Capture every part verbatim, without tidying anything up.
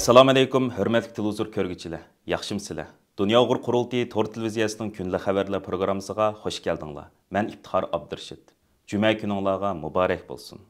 ئەسسالامۇئەلەيكۇم، ھۆرمەتلىك تېلېۋىزور كۆرگۈچىلەر، ياخشىمۇسىلەر؟ دۇنيا ئۇيغۇر قۇرۇلتىيى تور تېلېۋىزىيەسىنىڭ كۈندىلىك خەۋەرلەر پروگراممىسىغا خۇش كەلدىڭلار. مەن ئىپتىخار ئابدۇرېشىت. جۈمە كۈنۈڭلارغا مۇبارەك بولسۇن.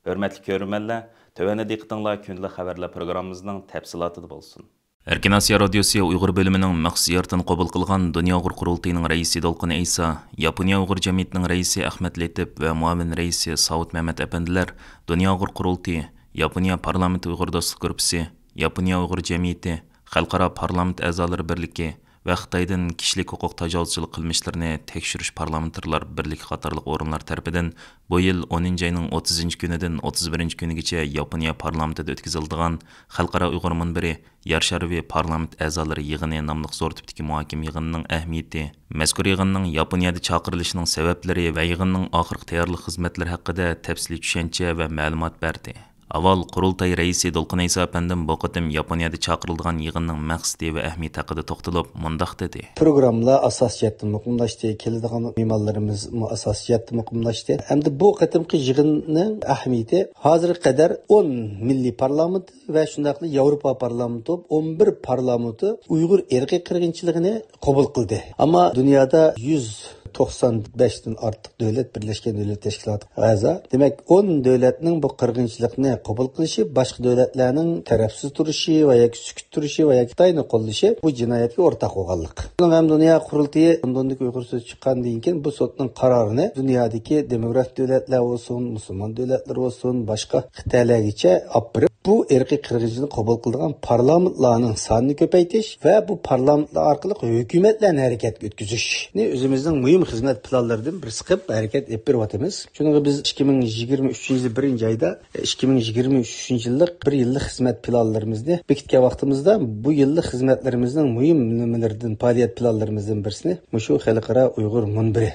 ھۆرمەتلىك كۆرۈرمەنلەر، تۆۋەندە دىققىتىڭلار كۈندىلىك خەۋەرلەر پروگراممىمىزنىڭ تەپسىلاتىدا بولسۇن. ئەركىن ئاسىيا رادىيوسى ئۇيغۇر بۆلۈمىنىڭ مەخسۇس زىيارىتىنى قوبۇل قىلغان دۇنيا ئۇيغۇر قۇرۇلتىيىنىڭ رەئىسى دولقۇن ئەيسا، ياپونىيە ئۇيغۇر جەمئىيىتىنىڭ رەئىسى ئەخمەت لېتىپ ۋە مۇئاۋىن رەئىسى ساۋۇت مەمەت ئەپەندىلەر دۇنيا ئۇيغۇر قۇرۇلتىيى، ياپونىيە پارلامېنت ئۇيغۇر دوستلۇق گۇرۇپپىسى، ياپونىيە ئۇيغۇر جەمئىيىتى، خەلقئارا پارلامېنت ئەزالىرى بىرلىكى ۋە خىتايدىن كىشىلىك ھوقۇق تاجاۋۇزچىلىق قىلمىشلىرىنى تەكشۈرۈش پارلامېنتارلار بىرلىكى قاتارلىق ئورۇنلار تەرىپىدىن بۇ يىل ئونىنچى ئاينىڭ ئوتتۇزىنچى كۈنىدىن ئوتتۇز بىرىنچى كۈنىگىچە ياپونىيە پارلامېنتىدا ئۆتكۈزۈلىدىغان خەلقئارا ئۇيغۇر مۇنبىرى يەر شارى پارلامېنت ئەزالىرى يىغىنى ناملىق زور تىپتىكى مۇھاكىمە يىغىنىنىڭ ئەھمىيىتى، مەزكۇر يىغىننىڭ ياپونىيەدە چاقىرىلىشىنىڭ سەۋەبلىرى ۋە يىغىننىڭ ئاخىرقى تەييارلىق خىزمەتلىرى ھەققىدە تەپسىلىي چۈشەنچە ۋە مەلۇمات بەردى. ئاۋۋال قۇرۇلتاي رەئىسى دولقۇن ئەيسا ئەپەندىم بۇ قېتىم ياپونىيەدە چاقىرىلىدىغان يىغىننىڭ مەقسىتى ۋە ئەھمىيىتى ھەققىدە توختىلىپ، مۇنداق دېدى. پروگراممىلار ئاساسىي جەھەتتىن مۇقىملاشتى، كېلىدىغان مېھمانلىرىمىزمۇ ئاساسىي جەھەتتىن مۇقىملاشتى. ئەمدى بۇ قېتىمقى يىغىننىڭ ئەھمىيىتى، ھازىرغا قەدەر ئون مىللىي پارلامېنت ۋە شۇنداقلا ياۋروپا پارلامېنتى بولۇپ، ئون بىر پارلامېنتى ئۇيغۇر ئىرقىي قىرغىنچىلىقىنى قوبۇل قىلدى. ئەمما دۇنيادا يۈز توقسان بەشتىن ئارتۇق دۆلەت بىرلەشكەن دۆلەت تەشكىلاتىغا ئەزا. دېمەك، ئون دۆلەتنىڭ بۇ قىرغىنچىلىقنى قوبۇل قىلىشى، باشقا دۆلەتلەرنىڭ تەرەپسىز تۇرۇشى ۋە ياكى سۈكۈت تۇرۇشى ۋە ياكى خىتاينى قوللىشى بۇ جىنايەتكە ئورتاق بولغانلىق. شۇنىڭ ھەم دۇنيا قۇرۇلتىيى لوندوندىكى ئۇيغۇر سۆزى چىققاندىن كېيىن بۇ سوتنىڭ قارارىنى دۇنيادىكى دېموكرات دۆلەتلەر بولسۇن، مۇسۇلمان دۆلەتلەر بولسۇن، باشقا خىتايلارغىچە ئاپىرىپ، بۇ ئىرقىي قىرغىنچىلىقنى قوبۇل قىلىدىغان پارلامېنتلارنىڭ سانىنى كۆپەيتىش ۋە بۇ پارلامېنتلار ئارقىلىق ھۆكۈمەتلەرنى ھەرىكەتكە ئۆتكۈزۈشنى ئۆزىمىزنىڭ مۇھىم خىزمەت پىلانلىرىدىن بىرسى قىلىپ ھەرىكەت ئېلىپ بېرىۋاتىمىز. شۇنىڭغا بىز ئىككى مىڭ يىگىرمە ئۈچىنچى يىلى بىرىنچى ئايدا، ئىككى مىڭ يىگىرمە ئۈچىنچى يىللىق بىر يىللىق خىزمەت پىلانلىرىمىزنى بېكىتكەن ۋاقتىمىزدا، بۇ يىللىق خىزمەتلىرىمىزنىڭ مۇھىم نېمىلىرىدىن، پائالىيەت پىلانلىرىمىزدىن بىرسىنى مۇشۇ خەلقئارا ئۇيغۇر مۇنبىرى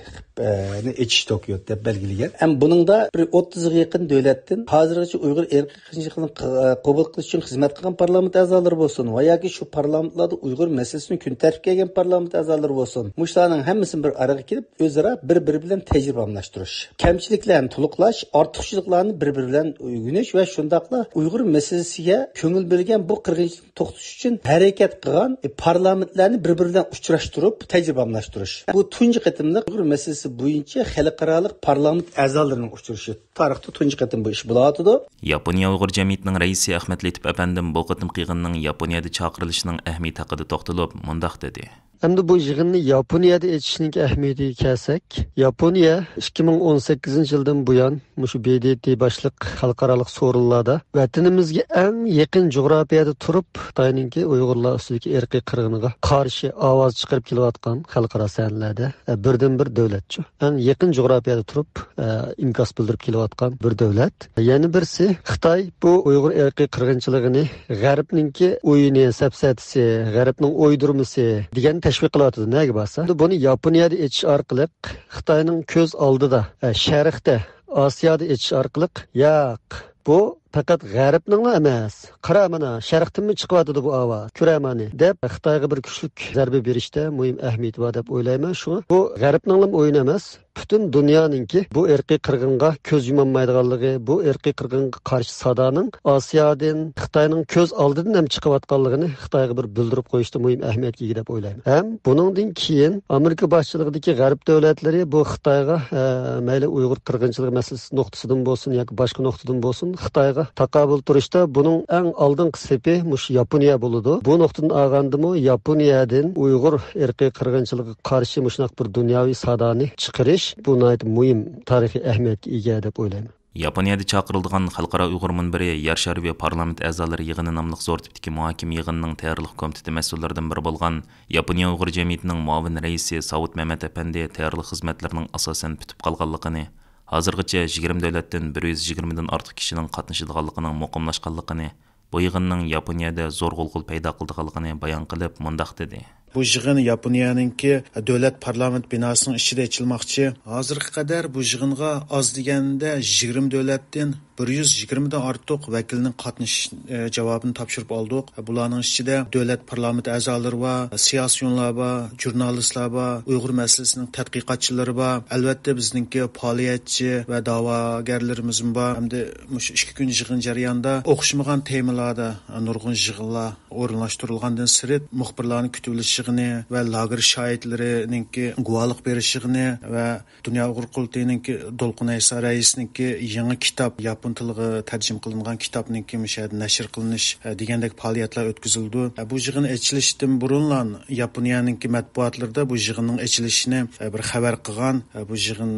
نى ئېچىش توكيو دەپ بەلگىلىگەن. ھەم بۇنىڭدا بىر ئوتتۇزغا يېقىن دۆلەتتىن ھازىرغىچە ئۇيغۇر ئىرقىي قىرغىنچىلىقىنى ق-، قوبۇل قىلىش ئۈچۈن خىزمەت قىلغان پارلامېنت ئەزالىرى بولسۇن ۋە ياكى شۇ پارلامېنتلاردا ئۇيغۇر مەسىلىسىنى كۈن تەرتىپكە ئەكەلگەن پارلامېنت ئەزالىرى بولسۇن، مۇشۇلارنىڭ ھەممىسىنى بىر ئارىغا كېلىپ، ئۆزئارا بىر-بىرى بىلەن تەجرىبە ئالماشتۇرۇش، كەمچىلىكلەرنى تولۇقلاش، ئارتۇقچىلىقلارنى بىر-بىرى بىلەن ئۆگىنىش ۋە شۇنداقلا ئۇيغۇر مەسىلىسىگە كۆڭۈل بۆلگەن بۇ قىرغىنچىلىق توختىتىش ئۈچۈن ھەرىكەت قىلغان، ئى، پارلامېنتلارنى بىر-بىرى بىلەن ئۇچراشتۇرۇپ تەجرىبە ئالماشتۇرۇش. بۇ تۇنجى قېتىملىق ئۇيغۇر مەسىلىسى بويىچە خەلقئارالىق پارلامېنت ئەزالىرىنىڭ ئۇچرىشى. تارىختا تۇنجى قېتىم بۇ ئىش بولۇۋاتىدۇ. ياپونىيە ئۇيغۇر جەمئىيىتىنىڭ رەئىسى ئەخمەت لېتىپ ئەپەندىم بۇ قېتىمقى يىغىننىڭ ياپونىيەدە چاقىرىلىشىنىڭ ئەھمىيىتى ھەققىدە توختىلىپ، مۇنداق دېدى. ئەمدى بۇ يىغىننى ياپونىيەدە ئېچىشنىڭكى ئەھمىيىتىگە كەلسەك، ياپونىيە ئىككى مىڭ ئون سەككىزىنچى يىلدىن بۇيان مۇشۇ ب د ت باشلىق خەلقئارالىق سورۇنلاردا ۋەتىنىمىزگە ئەڭ يېقىن جۇغراپىيەدە تۇرۇپ، خىتاينىڭكى ئۇيغۇرلار ئۈستىدىكى ئىرقىي قىرغىنىغا قارشى ئاۋاز چىقىرىپ كېلىۋاتقان خەلقئارا سەھنىلەردە، ئە، بىردىنبىر دۆلەتچۇ. ئەڭ يېقىن جۇغراپىيەدە تۇرۇپ، ئە، ئىنكاس بىلدۈرۈپ كېلىۋاتقان بىر دۆلەت. يەنە بىرسى، خىتاي بۇ ئۇيغۇر ئىرقىي قىرغىنچىلىقىنى غەربنىڭكى ئويۇنى، سەپسەتىسى، غەربنىڭ ئويدۇرمىسى دېگەننى تەشۋىق قىلىۋاتىدۇ. نەگە بارسا، بۇنى ياپونىيەدە ئېچىش ئارقىلىق خىتاينىڭ كۆز ئالدىدا، ئە، شەرقتە، ئاسىيادا ئېچىش ئارقىلىق، ياق، بۇ پەقەت غەربنىڭلا ئەمەس، قارا، مانا، شەرقتىنمۇ چىقىۋاتىدۇ بۇ ئاۋاز، كۆرە مانا، دەپ خىتايغا بىر كۈچلۈك زەربە بېرىشتە مۇھىم ئەھمىيىتى بار دەپ ئويلايمەن. شۇڭا بۇ غەربنىڭلا ئويۇنى ئەمەس، پۈتۈن دۇنيانىڭكى بۇ ئىرقىي قىرغىنغا كۆز يۇمالمايدىغانلىقى، بۇ ئىرقىي قىرغىنغا قارشى سادانىڭ ئاسىيادىن، خىتاينىڭ كۆز ئالدىدىن ھەم چىقىۋاتقانلىقىنى خىتايغا بىر بىلدۈرۈپ قويۇشتا مۇھىم ئەھمىيەتكە ئىگە دەپ ئويلايمەن. ھەم بۇنىڭدىن كېيىن ئامېرىكا باشچىلىقىدىكى غەرب دۆلەتلىرى بۇ خىتايغا، ئە، مەيلى ئۇيغۇر قىرغىنچىلىقى مەسىلىسى نۇقتىسىدىن بولسۇن ياكى باشقا نۇقتىدىن بولسۇن، خىتايغا تاقابىل تۇرۇشتا بۇنىڭ ئەڭ ئالدىنقى سېپى مۇشۇ ياپونىيە بولىدۇ. بۇ نۇقتىدىن ئالغاندىمۇ ياپونىيەدىن ئۇيغۇر ئىرقىي قىرغىنچىلىقىغا قارشى مۇشۇنداق بىر دۇنياۋى سادانى چىقىرىش، بۇ ناھايىتى مۇھىم تارىخىي ئەھمىيەتكە ئىگە دەپ ئويلايمەن. ياپونىيەدە چاقىرىلىدىغان خەلقئارا ئۇيغۇر مۇنبىرى يەر شارى پارلامېنت ئەزالىرى يىغىنى ناملىق زور تىپتىكى مۇھاكىمە يىغىنىنىڭ تەييارلىق كومىتېتى مەسئۇللىرىدىن بىرى بولغان ياپونىيە ئۇيغۇر جەمئىيىتىنىڭ مۇئاۋىن رەئىسى ساۋۇت مەمەت ئەپەندى تەييارلىق خىزمەتلىرىنىڭ ئاساسەن پۈتۈپ قالغانلىقىنى، ھازىرغىچە يىگىرمە دۆلەتتىن بىر يۈز يىگىرمىدىن ئارتۇق كىشىنىڭ قاتنىشىدىغانلىقىنىڭ مۇقىملاشقانلىقىنى، بۇ يىغىننىڭ ياپونىيەدە زور غۇلغۇلا پەيدا قىلىدىغانلىقىنى بايان قىلىپ، مۇنداق دېدى. بۇ يىغىن ياپونىيەنىڭكى دۆلەت پارلامېنت بىناسىنىڭ ئىچىدە ئېچىلماقچى. ھازىرغا قەدەر بۇ يىغىنغا ئاز دېگەندە يىگىرمە دۆلەتتىن بىر يۈز يىگىرمىدىن ئارتۇق ۋەكىلنىڭ قاتنىشىش، ئە، جاۋابىنى تاپشۇرۇپ ئالدۇق. بۇلارنىڭ ئىچىدە دۆلەت پارلامېنت ئەزالىرى بار، سىياسىيونلار بار، ژۇرنالىستلار بار، ئۇيغۇر مەسىلىسىنىڭ تەتقىقاتچىلىرى بار. ئەلۋەتتە، بىزنىڭكى پائالىيەتچى ۋە دەۋاگەرلىرىمىزمۇ بار. ھەمدە مۇشۇ ئىككى كۈن يىغىن جەريانىدا ئوخشىمىغان تېمىلاردا نۇرغۇن يىغىنلار ئورۇنلاشتۇرۇلغاندىن سىرت، مۇخبىرلارنى كۈتۈۋېلىش يىغىنى ۋە لاگېر شاھىتلىرىنىڭكى گۇۋاھلىق بېرىش يىغىنى ۋە دۇنيا ئۇيغۇر قۇرۇلتىيىنىڭكى دولقۇن ئەيسا رەئىسىنىڭكى يېڭى كىتاب، ياپون تىلىغا تەرجىمە قىلىنغان كىتابنىڭكى مۇشۇ يەردە نەشر قىلىنىش، ئە، دېگەندەك پائالىيەتلەر ئۆتكۈزۈلىدۇ. ئە، بۇ يىغىن ئېچىلىشتىن بۇرۇنلا ياپونىيەنىڭكى مەتبۇئاتلىرىدا بۇ يىغىننىڭ ئېچىلىشىنى، ئە، بىر خەۋەر قىلغان. ئە، بۇ يىغىن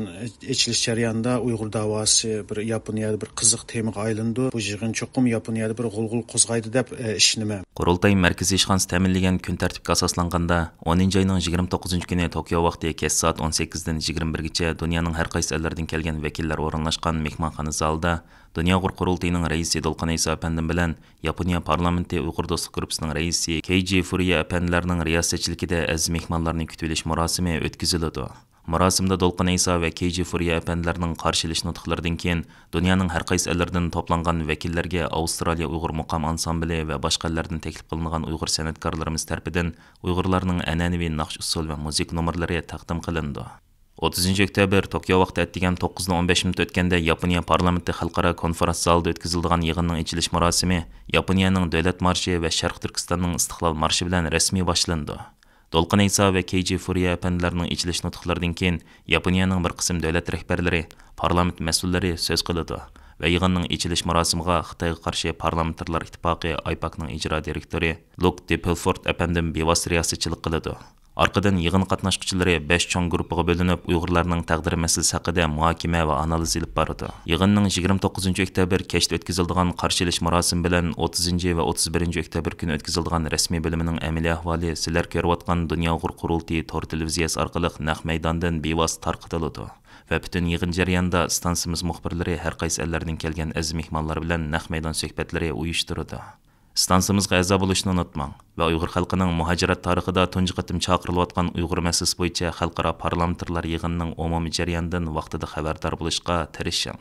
ئېچىلىش جەريانىدا ئۇيغۇر داۋاسى بىر ياپونىيەدە بىر قىزىق تېمىغا ئايلىنىدۇ. بۇ يىغىن چوقۇم ياپونىيەدە بىر غۇلغۇلا قوزغايدۇ دەپ، ئە، ئىشىنىمەن. قۇرۇلتاي مەركىزىي ئىشخانىسى تەمىنلىگەن كۈن تەرتىپكە ئاساسلانغاندا، ئونىنچى ئاينىڭ يىگىرمە توققۇزىنچى كۈنى توكيو ۋاقتى كەچ سائەت ئون سەككىزدىن يىگىرمە بىرگىچە دۇنيانىڭ ھەر قايسى ئەللىرىدىن كەلگەن ۋەكىللەر ئورۇنلاشقان مېھمانخانا زالىدا دۇنيا ئۇيغۇر قۇرۇلتىيىنىڭ رەئىسى دولقۇن ئەيسا ئەپەندىم بىلەن ياپونىيە پارلامېنتى ئۇيغۇر دوستلۇق گۇرۇپپىسىنىڭ رەئىسى كېيجى فۇرىيە ئەپەندىلەرنىڭ رىياسەتچىلىكىدە ئەزىز مېھمانلارنى كۈتۈۋېلىش مۇراسىمى ئۆتكۈزۈلىدۇ. مۇراسىمدا دولقۇن ئەيسا ۋە كېيجى فۇرىيە ئەپەندىلەرنىڭ قارشى ئېلىش نۇتۇقلىرىدىن كېيىن، دۇنيانىڭ ھەر قايسى ئەللىرىدىن توپلانغان ۋەكىللەرگە ئاۋسترالىيە ئۇيغۇر مۇقام ئانسامبىلى ۋە باشقا ئەللەردىن تەكلىپ قىلىنغان ئۇيغۇر سەنئەتكارلىرىمىز تەرىپىدىن ئۇيغۇرلارنىڭ ئەنئەنىۋى ناخشا ئۇسسۇل ۋە مۇزىكا نومۇرلىرى تەقدىم قىلىنىدۇ. ئوتتۇزىنچى ئۆكتەبىر، توكيو ۋاقتى ئەتىگەن توققۇزدىن ئون بەش مىنۇت ئۆتكەندە ياپونىيە پارلامېنتى خەلقئارا كونفېرانس زالىدا ئۆتكۈزۈلىدىغان يىغىننىڭ ئېچىلىش مۇراسىمى ياپونىيەنىڭ دۆلەت مارشى ۋە شەرقىي تۈركىستاننىڭ ئىستىقلال مارشى بىلەن رەسمىي باشلىنىدۇ. دولقۇن ئەيسا ۋە كېيجى فۇرىيە ئەپەندىلەرنىڭ ئېچىلىش نۇتۇقلىرىدىن كېيىن، ياپونىيەنىڭ بىر قىسىم دۆلەت رەھبەرلىرى، پارلامېنت مەسئۇللىرى سۆز قىلىدۇ ۋە يىغىننىڭ ئېچىلىش مۇراسىمىغا خىتايغا قارشى پارلامېنتارلار ئىتتىپاقى ئايپاكنىڭ ئىجرا دىرېكتورى لۇك دىپلفورت ئەپەندىم بىۋاسىتە رىياسەتچىلىك قىلىدۇ. ئارقىدىن يىغىن قاتناشقۇچىلىرى بەش چوڭ گۇرۇپپىغا بۆلۈنۈپ، ئۇيغۇرلارنىڭ تەقدىرى مەسىلىسى ھەققىدە مۇھاكىمە ۋە ئانالىز ئېلىپ بارىدۇ. يىغىننىڭ يىگىرمە توققۇزىنچى ئۆكتەبىر كەچتە ئۆتكۈزۈلىدىغان قارشى ئېلىش مۇراسىمى بىلەن ئوتتۇزىنچى ۋە ئوتتۇز بىرىنچى ئۆكتەبىر كۈنى ئۆتكۈزۈلىدىغان رەسمىي بۆلۈمىنىڭ ئەمەلىي ئەھۋالى سىلەر كۆرۈۋاتقان دۇنيا ئۇيغۇر قۇرۇلتىيى تور تېلېۋىزىيەسى ئارقىلىق نەق مەيداندىن بىۋاسىتە تارقىتىلىدۇ ۋە پۈتۈن يىغىن جەريانىدا ئىستانسىمىز مۇخبىرلىرى ھەر قايسى ئەللەردىن كەلگەن ئەزىز مېھمانلار بىلەن نەق مەيدان سۆھبەتلىرى ئۇيۇشتۇرىدۇ. ئىستانسىمىزغا ئەزا بولۇشنى ئۇنتۇماڭ ۋە ئۇيغۇر خەلقىنىڭ مۇھاجىرەت تارىخىدا تۇنجى قېتىم چاقىرىلىۋاتقان ئۇيغۇر مەسىلىسى بويىچە خەلقئارا پارلامېنتارلار يىغىنىنىڭ ئومۇمىي جەريانىدىن ۋاقتىدا خەۋەردار بولۇشقا تىرىشىڭ.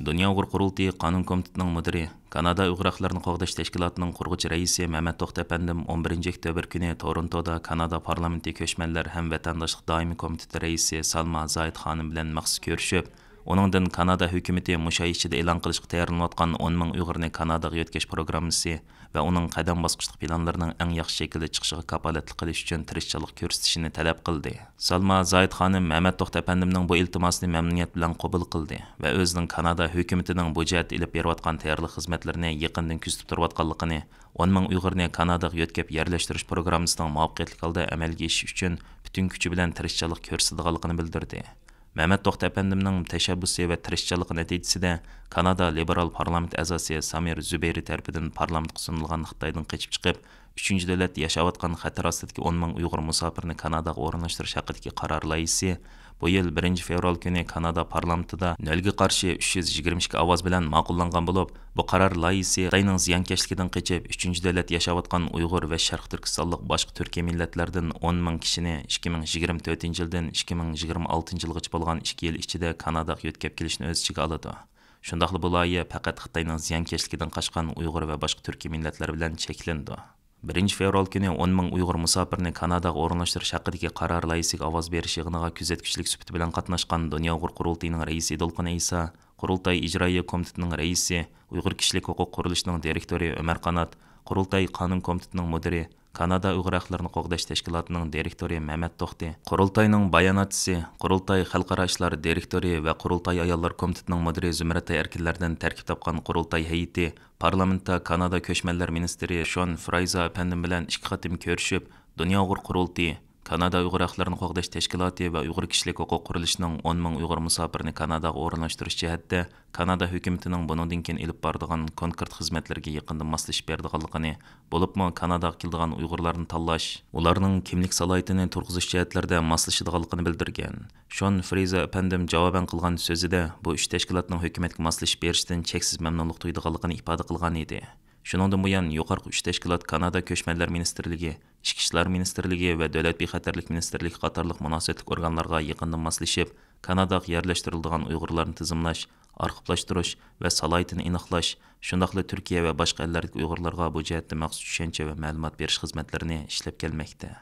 دۇنيا ئۇيغۇر قۇرۇلتىيى قانۇن كومىتېتىنىڭ مۇدىرى، كانادا ئۇيغۇر ھەقلىرىنى قوغداش تەشكىلاتىنىڭ قۇرغۇچى رەئىسى مەمەت توختى ئەپەندىم ئون بىرىنچى ئۆكتەبىر كۈنى تورونتودا كانادا پارلامېنتى كۆچمەنلەر ھەم ۋەتەنداشلىق دائىمىي كومىتېتى رەئىسى سالما زاھىت خانىم بىلەن مەخسۇس كۆرۈشۈپ، ئۇنىڭدىن كانادا ھۆكۈمىتى مۇشۇ ئاي ئىچىدە ئېلان قىلىشقا تەييارلىنىۋاتقان ئون مىڭ ئۇيغۇرنى كاناداغا يۆتكەش پروگراممىسى ۋە ئۇنىڭ قەدەم باسقۇچلۇق پىلانلىرىنىڭ ئەڭ ياخشى شەكىلدە چىقىشىغا كاپالەتلىك قىلىش ئۈچۈن تىرىشچانلىق كۆرسىتىشىنى تەلەپ قىلدى. سالما زاھىت خانىم مەمەت توختى ئەپەندىمنىڭ بۇ ئىلتىماسىنى مەمنۇنىيەت بىلەن قوبۇل قىلدى ۋە ئۆزىنىڭ كانادا ھۆكۈمىتىنىڭ بۇ جەھەتتە ئېلىپ بېرىۋاتقان تەييارلىق خىزمەتلىرىنى يېقىندىن كۆزىتىپ تۇرۇۋاتقانلىقىنى، ئون مىڭ ئۇيغۇرنى كاناداغا يۆتكەپ يەرلەشتۈرۈش پروگراممىسىنىڭ مۇۋەپپەقىيەتلىك ھالدا ئەمەلگە ئېشىشى ئۈچۈن پۈتۈن كۈچى بىلەن تىرىشچانلىق كۆرسىتىدىغانلىقىنى بىلدۈردى. مەمەت توختى ئەپەندىمنىڭ تەشەببۇسى ۋە تىرىشچانلىقى نەتىجىسىدە، كانادا لىبېرال پارلامېنت ئەزاسى سامىر زۇبەيرى تەرىپىدىن پارلامېنتقا سۇنۇلغان خىتايدىن قېچىپ چىقىپ، ئۈچىنچى دۆلەتتە ياشاۋاتقان خەتەر ئاستىدىكى ئون مىڭ ئۇيغۇر مۇساپىرنى كاناداغا ئورۇنلاشتۇرۇش ھەققىدىكى قارار لايىھىسى بۇ يىل بىرىنچى فېۋرال كۈنى كانادا پارلامېنتىدا نۆلگە قارشى ئۈچ يۈز يىگىرمە ئىككى ئاۋاز بىلەن ماقۇللانغان بولۇپ، بۇ قارار لايىھىسى خىتاينىڭ زىيانكەشلىكىدىن قېچىپ، ئۈچىنچى دۆلەتتە ياشاۋاتقان ئۇيغۇر ۋە شەرقىي تۈركىستانلىق باشقا تۈركىي مىللەتلەردىن ئون مىڭ كىشىنى ئىككى مىڭ يىگىرمە تۆتىنچى يىلدىن ئىككى مىڭ يىگىرمە ئالتىنچى يىلغىچە بولغان ئىككى يىل ئىچىدە كاناداغا يۆتكەپ كېلىشنى ئۆز ئىچىگە ئالىدۇ. شۇنداقلا بۇ لايىھە پەقەت خىتاينىڭ زىيانكەشلىكىدىن قاچقان ئۇيغۇر ۋە باشقا تۈركىي مىللەتلەر بىلەن چەكلىنىدۇ. بىرىنچى فېۋرال كۈنى ئون مىڭ ئۇيغۇر مۇساپىرنى كاناداغا ئورۇنلاشتۇرۇش ھەققىدىكى قارار لايىھىسىگە ئاۋاز بېرىش يىغىنىغا كۆزەتكۈچىلىك سۈپىتى بىلەن قاتناشقان دۇنيا ئۇيغۇر قۇرۇلتىيىنىڭ رەئىسى دولقۇن ئەيسا، قۇرۇلتاي ئىجرائىيە كومىتېتىنىڭ رەئىسى، ئۇيغۇر كىشىلىك ھوقۇق قۇرۇلۇشىنىڭ دىرېكتورى ئۆمەر قانات، قۇرۇلتاي قانۇن كومىتېتىنىڭ مۇدىرى، كانادا ئۇيغۇر ھەقلىرىنى قوغداش تەشكىلاتىنىڭ دىرېكتورى مەمەت توختى، قۇرۇلتاينىڭ باياناتچىسى، قۇرۇلتاي خەلقئارا ئىشلار دىرېكتورى ۋە قۇرۇلتاي ئاياللار كومىتېتىنىڭ مۇدىرى زۇمرەتئاي ئەركىنلەردىن تەركىب تاپقان قۇرۇلتاي ھەيئىتى پارلامېنتتا كانادا كۆچمەنلەر مىنىستىرى شون فرېيزېر ئەپەندىم بىلەن ئىككى قېتىم كۆرۈشۈپ، دۇنيا ئۇيغۇر قۇرۇلتىيى، كانادا ئۇيغۇر ھەقلىرىنى قوغداش تەشكىلاتى ۋە ئۇيغۇر كىشىلىك ھوقۇق قۇرۇلۇشىنىڭ ئون مىڭ ئۇيغۇر مۇساپىرىنى كاناداغا ئورۇنلاشتۇرۇش جەھەتتە كانادا ھۆكۈمىتىنىڭ بۇنىڭدىن كېيىن ئېلىپ بارىدىغان كونكرېت خىزمەتلىرىگە يېقىندىن ماسلىشىپ بېرىدىغانلىقىنى، بولۇپمۇ كاناداغا كېلىدىغان ئۇيغۇرلارنى تاللاش، ئۇلارنىڭ كىملىك سالاھىيىتىنى تۇرغۇزۇش جەھەتلىرىدە ماسلىشىدىغانلىقىنى بىلدۈرگەن. شون فرېيزېر ئەپەندىم جاۋابەن قىلغان سۆزىدە بۇ ئۈچ تەشكىلاتنىڭ ھۆكۈمەتكە ماسلىشىپ بېرىشتىن چەكسىز مەمنۇنلۇق تۇيىدىغانلىقىنى ئىپادە قىلغان ئىدى. شۇنىڭدىن بۇيان، يۇقىرىقى ئۈچ تەشكىلات كانادا كۆچمەنلەر مىنىستىرلىكى، ئىچكى ئىشلار مىنىستىرلىكى ۋە دۆلەت بىخەتەرلىك مىنىستىرلىكى قاتارلىق مۇناسىۋەتلىك ئورگانلارغا يېقىندىن ماسلىشىپ، كاناداغا يەرلەشتۈرۈلىدىغان ئۇيغۇرلارنى تىزىملاش، ئارخىپلاشتۇرۇش ۋە سالاھىيىتىنى ئېنىقلاش، شۇنداقلا تۈركىيە ۋە باشقا ئەللەردىكى ئۇيغۇرلارغا بۇ جەھەتتە مەخسۇس چۈشەنچە ۋە مەلۇمات بېرىش خىزمەتلىرىنى ئىشلەپ كەلمەكتە.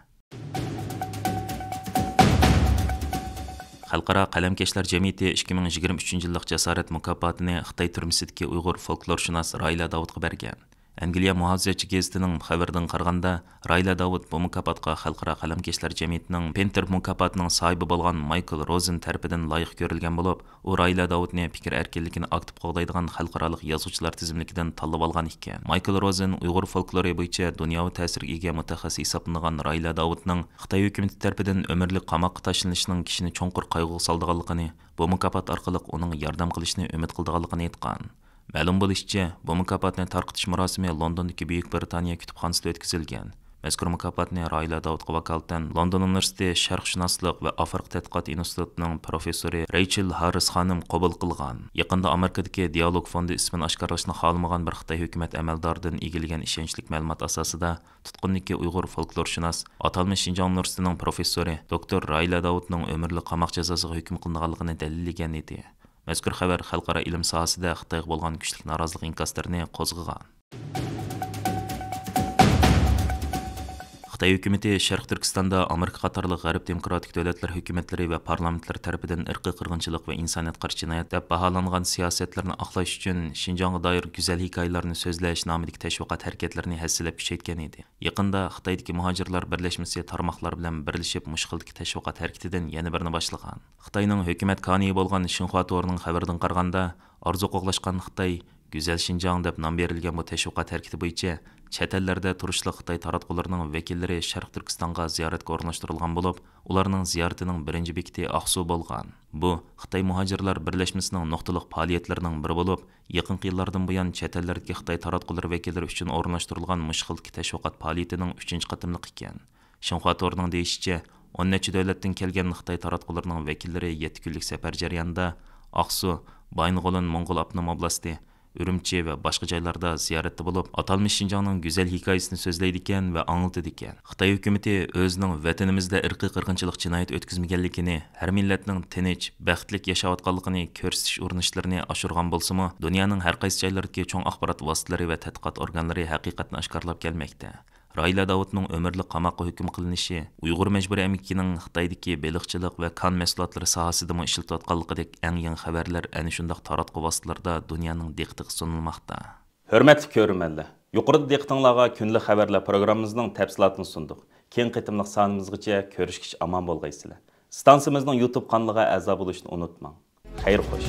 خەلقئارا قەلەمكەشلەر جەمئىيىتى ئىككى مىڭ يىگىرمە ئۈچىنچى يىللىق جاسارەت مۇكاپاتىنى خىتاي تۈرمىسىدىكى ئۇيغۇر فولكلورشۇناس رايلا داۋۇتقا بەرگەن. ئەنگلىيە مۇھاپىزەتچى گېزىتىنىڭ خەۋىرىدىن قارىغاندا، رايلا داۋۇت بۇ مۇكاپاتقا خەلقئارا قەلەمكەشلەر جەمئىيىتىنىڭ پىنتېر مۇكاپاتىنىڭ ساھىبى بولغان مايكل روزېن تەرىپىدىن لايىق كۆرۈلگەن بولۇپ، ئۇ رايلا داۋۇتنى پىكىر ئەركىنلىكىنى ئاكتىپ قوغدايدىغان خەلقئارالىق يازغۇچىلار تىزىملىكىدىن تاللىۋالغان ئىكەن. مايكل روزېن ئۇيغۇر فولكلورى بويىچە دۇنياۋى تەسىرگە ئىگە مۇتەخەسسىس ھېسابلىنىدىغان رايلا داۋۇتنىڭ خىتاي ھۆكۈمىتى تەرىپىدىن ئۆمۈرلۈك قاماققا تاشلىنىشىنىڭ كىشىنى چوڭقۇر قايغۇغا سالىدىغانلىقىنى، بۇ مۇكاپات ئارقىلىق ئۇنىڭغا ياردەم قىلىشنى ئۈمىد قىلىدىغانلىقىنى ئېيتقان. مەلۇم بولۇشىچە، بۇ مۇكاپاتنى تارقىتىش مۇراسىمى لوندوندىكى بۈيۈك برىتانىيە كۇتۇپخانىسىدا ئۆتكۈزۈلگەن. مەزكۇر مۇكاپاتنى رايلا داۋۇتقا ۋاكالىتەن لوندون ئۇنىۋېرسىتېتى شەرقشۇناسلىق ۋە ئافرىقا تەتقىقات ئىنستىتۇتىنىڭ پروفېسسورى رەيچېل ھاررىس خانىم قوبۇل قىلغان. يېقىندا ئامېرىكىدىكى دىئالوگ فوندى ئىسمىنى ئاشكارىلاشنى خالىمىغان بىر خىتاي ھۆكۈمەت ئەمەلدارىدىن ئىگىلىگەن ئىشەنچلىك مەلۇمات ئاساسىدا، تۇتقۇندىكى ئۇيغۇر فولكلورشۇناس ئاتالمىش شىنجاڭ ئۇنىۋېرسىتېتىنىڭ پروفېسسورى دوكتور رايلا داۋۇتنىڭ ئۆمۈرلۈك قاماق جازاسىغا ھۆكۈم قىلىنغانلىقىنى دەلىللىگەن ئىدى. مەزكۇر خەۋەر خەلقئارا ئىلىم ساھەسىدە خىتايغا بولغان كۈچلۈك نارازىلىق ئىنكاسلىرىنى قوزغىغان. خىتاي ھۆكۈمىتى شەرقىي تۈركىستاندا ئامېرىكا قاتارلىق غەرب دېموكراتىك دۆلەتلەر ھۆكۈمەتلىرى ۋە پارلامېنتلىرى تەرىپىدىن ئىرقىي قىرغىنچىلىق ۋە ئىنسانىيەتكە قارشى جىنايەت دەپ باھالانغان سىياسەتلىرىنى ئاقلاش ئۈچۈن شىنجاڭغا دائىر گۈزەل ھېكايىلەرنى سۆزلەش نامىدىكى تەشۋىقات ھەرىكەتلىرىنى ھەسسىلەپ كۈچەيتكەن ئىدى. يېقىندا خىتايدىكى مۇھاجىرلار بىرلەشمىسى تارماقلار بىلەن بىرلىشىپ مۇشۇ خىلدىكى تەشۋىقات ھەرىكىتىدىن يەنە بىرنى باشلىغان. خىتاينىڭ ھۆكۈمەت كانىيى بولغان شىنخۇا تورىنىڭ خەۋىرىدىن قارىغاندا، ئارزۇ قوغلاشقان خىتاي، گۈزەل شىنجاڭ دەپ نام بېرىلگەن بۇ تەشۋىقات ھەرىكىتى بويىچە چەت ئەللەردە تۇرۇشلۇق خىتاي تاراتقۇلىرىنىڭ ۋەكىللىرى شەرقىي تۈركىستانغا زىيارەتكە ئورۇنلاشتۇرۇلغان بولۇپ، ئۇلارنىڭ زىيارىتىنىڭ بىرىنچى بېكىتى ئاقسۇ بولغان. بۇ خىتاي مۇھاجىرلار بىرلەشمىسىنىڭ نۇقتىلىق پائالىيەتلىرىنىڭ بىرى بولۇپ، يېقىنقى يىللاردىن بۇيان چەت ئەللەردىكى خىتاي تاراتقۇلىرى ۋەكىللىرى ئۈچۈن ئورۇنلاشتۇرۇلغان مۇشۇ خىلدىكى تەشۋىقات پائالىيىتىنىڭ ئۈچىنچى قېتىملىقى ئىكەن. شىنخۇا تورىنىڭ دېيىشىچە، ئون نەچچە دۆلەتتىن كەلگەن خىتاي تاراتقۇلىرىنىڭ ۋەكىللىرى يەتتە كۈنلۈك سەپەر جەريانىدا ئاقسۇ، بايىنغولىن موڭغۇل ئاپتونوم ئوبلاستى، ئۈرۈمچى ۋە باشقا جايلاردا زىيارەتتە بولۇپ، ئاتالمىش شىنجاڭنىڭ گۈزەل ھېكايىسىنى سۆزلەيدىكەن ۋە ئاڭلىتىدىكەن. خىتاي ھۆكۈمىتى ئۆزىنىڭ ۋەتىنىمىزدە ئىرقىي قىرغىنچىلىق جىنايىتى ئۆتكۈزمىگەنلىكىنى، ھەر مىللەتنىڭ تىنچ، بەختلىك ياشاۋاتقانلىقىنى كۆرسىتىش ئۇرۇنۇشلىرىنى ئاشۇرغان بولسىمۇ، دۇنيانىڭ ھەر قايسى جايلىرىدىكى چوڭ ئاخبارات ۋاسىتىلىرى ۋە تەتقىقات ئورگانلىرى ھەقىقەتنى ئاشكارىلاپ كەلمەكتە. رايلا داۋۇتنىڭ ئۆمۈرلۈك قاماققا ھۆكۈم قىلىنىشى ئۇيغۇر مەجبۇرىي ئەمگىكىنىڭ خىتايدىكى بېلىقچىلىق ۋە كان مەھسۇلاتلىرى ساھەسىدىمۇ ئىشلىتىۋاتقانلىقىدەك ئەڭ يېڭى خەۋەرلەر ئەنە شۇنداق تاراتقۇ ۋاسىتىلىرىدا دۇنيانىڭ دىققىتىگە سۇنۇلماقتا. ھۆرمەتلىك كۆرۈرمەنلەر، يۇقىرىدا دىققىتىڭلارغا كۈندىلىك خەۋەرلەر پروگراممىمىزنىڭ تەپسىلاتىنى سۇندۇق. كېيىنكى قېتىملىق سانىمىزغىچە كۆرۈشكىچە ئامان بولغايسىلەر. ئىستانسىمىزنىڭ يۇتۇب قانىلىغا ئەزا بولۇشنى ئۇنتۇماڭ. خەير خوش.